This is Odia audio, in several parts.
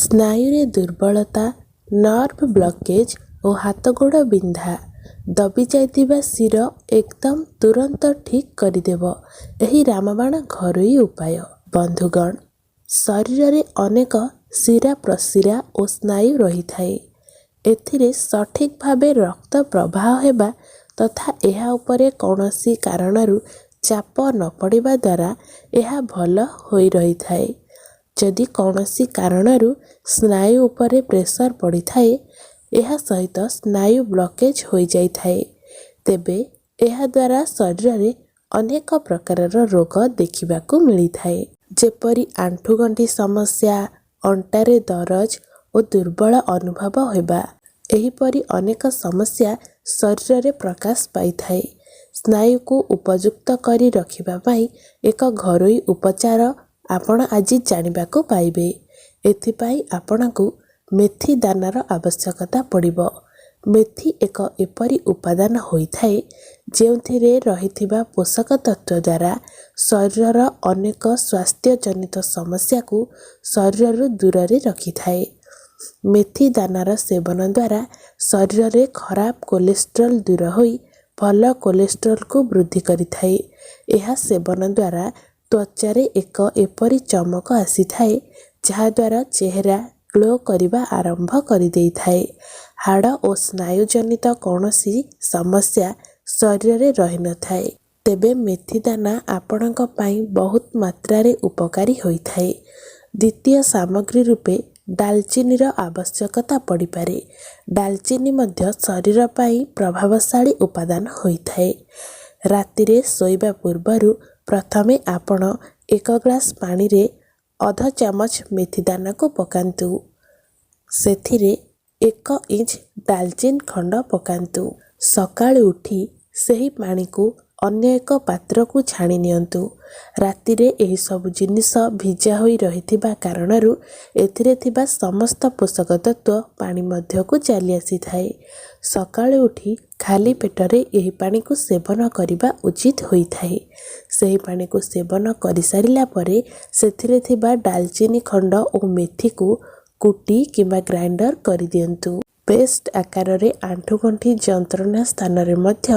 ସ୍ନାୟୁରେ ଦୁର୍ବଳତା, ନର୍ଭ ବ୍ଲକେଜ୍ ଓ ହାତଗୋଡ଼ ବିନ୍ଧା, ଦବି ଯାଇଥିବା ଶିର ଏକଦମ ତୁରନ୍ତ ଠିକ୍ କରିଦେବ ଏହି ରାମବାଣ ଘରୋଇ ଉପାୟ। ବନ୍ଧୁଗଣ, ଶରୀରରେ ଅନେକ ଶିରା ପ୍ରଶିରା ଓ ସ୍ନାୟୁ ରହିଥାଏ। ଏଥିରେ ସଠିକ୍ ଭାବେ ରକ୍ତ ପ୍ରବାହ ହେବା ତଥା ଏହା ଉପରେ କୌଣସି କାରଣରୁ ଚାପ ନ ପଡ଼ିବା ଦ୍ୱାରା ଏହା ଭଲ ହୋଇ ରହିଥାଏ। ଯଦି କୌଣସି କାରଣରୁ ସ୍ନାୟୁ ଉପରେ ପ୍ରେସର ପଡ଼ିଥାଏ, ଏହା ସହିତ ସ୍ନାୟୁ ବ୍ଲକେଜ୍ ହୋଇଯାଇଥାଏ, ତେବେ ଏହାଦ୍ୱାରା ଶରୀରରେ ଅନେକ ପ୍ରକାରର ରୋଗ ଦେଖିବାକୁ ମିଳିଥାଏ, ଯେପରି ଆଣ୍ଠୁଗଣ୍ଠି ସମସ୍ୟା, ଅଣ୍ଟାରେ ଦରଜ ଓ ଦୁର୍ବଳ ଅନୁଭବ ହେବା। ଏହିପରି ଅନେକ ସମସ୍ୟା ଶରୀରରେ ପ୍ରକାଶ ପାଇଥାଏ। ସ୍ନାୟୁକୁ ଉପଯୁକ୍ତ କରି ରଖିବା ପାଇଁ ଏକ ଘରୋଇ ଉପଚାର ଆପଣ ଆଜି ଜାଣିବାକୁ ପାଇବେ। ଏଥିପାଇଁ ଆପଣଙ୍କୁ ମେଥି ଦାନାର ଆବଶ୍ୟକତା ପଡ଼ିବ। ମେଥି ଏକ ଏପରି ଉପାଦାନ ହୋଇଥାଏ, ଯେଉଁଥିରେ ରହିଥିବା ପୋଷକ ତତ୍ତ୍ୱ ଦ୍ୱାରା ଶରୀରର ଅନେକ ସ୍ୱାସ୍ଥ୍ୟଜନିତ ସମସ୍ୟାକୁ ଶରୀରରୁ ଦୂରରେ ରଖିଥାଏ। ମେଥି ଦାନାର ସେବନ ଦ୍ୱାରା ଶରୀରରେ ଖରାପ କୋଲେଷ୍ଟ୍ରଲ୍ ଦୂର ହୋଇ ଭଲ କୋଲେଷ୍ଟ୍ରଲ୍କୁ ବୃଦ୍ଧି କରିଥାଏ। ଏହା ସେବନ ଦ୍ୱାରା ତ୍ୱଚାରେ ଏକ ଏପରି ଚମକ ଆସିଥାଏ, ଯାହାଦ୍ୱାରା ଚେହେରା ଗ୍ଲୋ କରିବା ଆରମ୍ଭ କରିଦେଇଥାଏ। ହାଡ଼ ଓ ସ୍ନାୟୁଜନିତ କୌଣସି ସମସ୍ୟା ଶରୀରରେ ରହିନଥାଏ। ତେବେ ମେଥି ଦାନା ଆପଣଙ୍କ ପାଇଁ ବହୁତ ମାତ୍ରାରେ ଉପକାରୀ ହୋଇଥାଏ। ଦ୍ୱିତୀୟ ସାମଗ୍ରୀ ରୂପେ ଡାଲଚିନିର ଆବଶ୍ୟକତା ପଡ଼ିପାରେ। ଡାଲଚିନି ମଧ୍ୟ ଶରୀର ପାଇଁ ପ୍ରଭାବଶାଳୀ ଉପାଦାନ ହୋଇଥାଏ। ରାତିରେ ଶୋଇବା ପୂର୍ବରୁ ପ୍ରଥମେ ଆପଣ ଏକ ଗ୍ଲାସ୍ ପାଣିରେ ଅଧ ଚାମଚ ମେଥି ଦାନାକୁ ପକାନ୍ତୁ। ସେଥିରେ 1 ଇଞ୍ଚ ଡାଲଚିନି ଖଣ୍ଡ ପକାନ୍ତୁ। ସକାଳୁ ଉଠି ସେହି ପାଣିକୁ ଅନ୍ୟ ଏକ ପାତ୍ରକୁ ଛାଣି ନିଅନ୍ତୁ। ରାତିରେ ଏହିସବୁ ଜିନିଷ ଭିଜା ହୋଇ ରହିଥିବା କାରଣରୁ ଏଥିରେ ଥିବା ସମସ୍ତ ପୋଷକ ତତ୍ତ୍ୱ ପାଣି ମଧ୍ୟକୁ ଚାଲି ଆସିଥାଏ। ସକାଳୁ ଉଠି ଖାଲି ପେଟରେ ଏହି ପାଣିକୁ ସେବନ କରିବା ଉଚିତ ହୋଇଥାଏ। ସେହି ପାଣିକୁ ସେବନ କରିସାରିଲା ପରେ ସେଥିରେ ଥିବା ଡାଲଚିନି ଖଣ୍ଡ ଓ ମେଥିକୁ କୁଟି କିମ୍ବା ଗ୍ରାଇଣ୍ଡର କରିଦିଅନ୍ତୁ। ପେଷ୍ଟ ଆକାରରେ ଆଣ୍ଠୁଗଣ୍ଠି ଯନ୍ତ୍ରଣା ସ୍ଥାନରେ ମଧ୍ୟ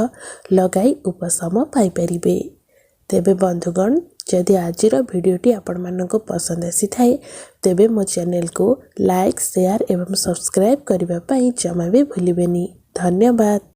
ଲଗାଇ ଉପଶମ ପାଇପାରିବେ। ତେବେ ବନ୍ଧୁଗଣ, ଯଦି ଆଜିର ଭିଡ଼ିଓଟି ଆପଣମାନଙ୍କୁ ପସନ୍ଦ ଆସିଥାଏ, ତେବେ ମୋ ଚ୍ୟାନେଲକୁ ଲାଇକ୍, ସେୟାର ଏବଂ ସବସ୍କ୍ରାଇବ୍ କରିବା ପାଇଁ ଜମା ବି ଭୁଲିବେନି। ଧନ୍ୟବାଦ।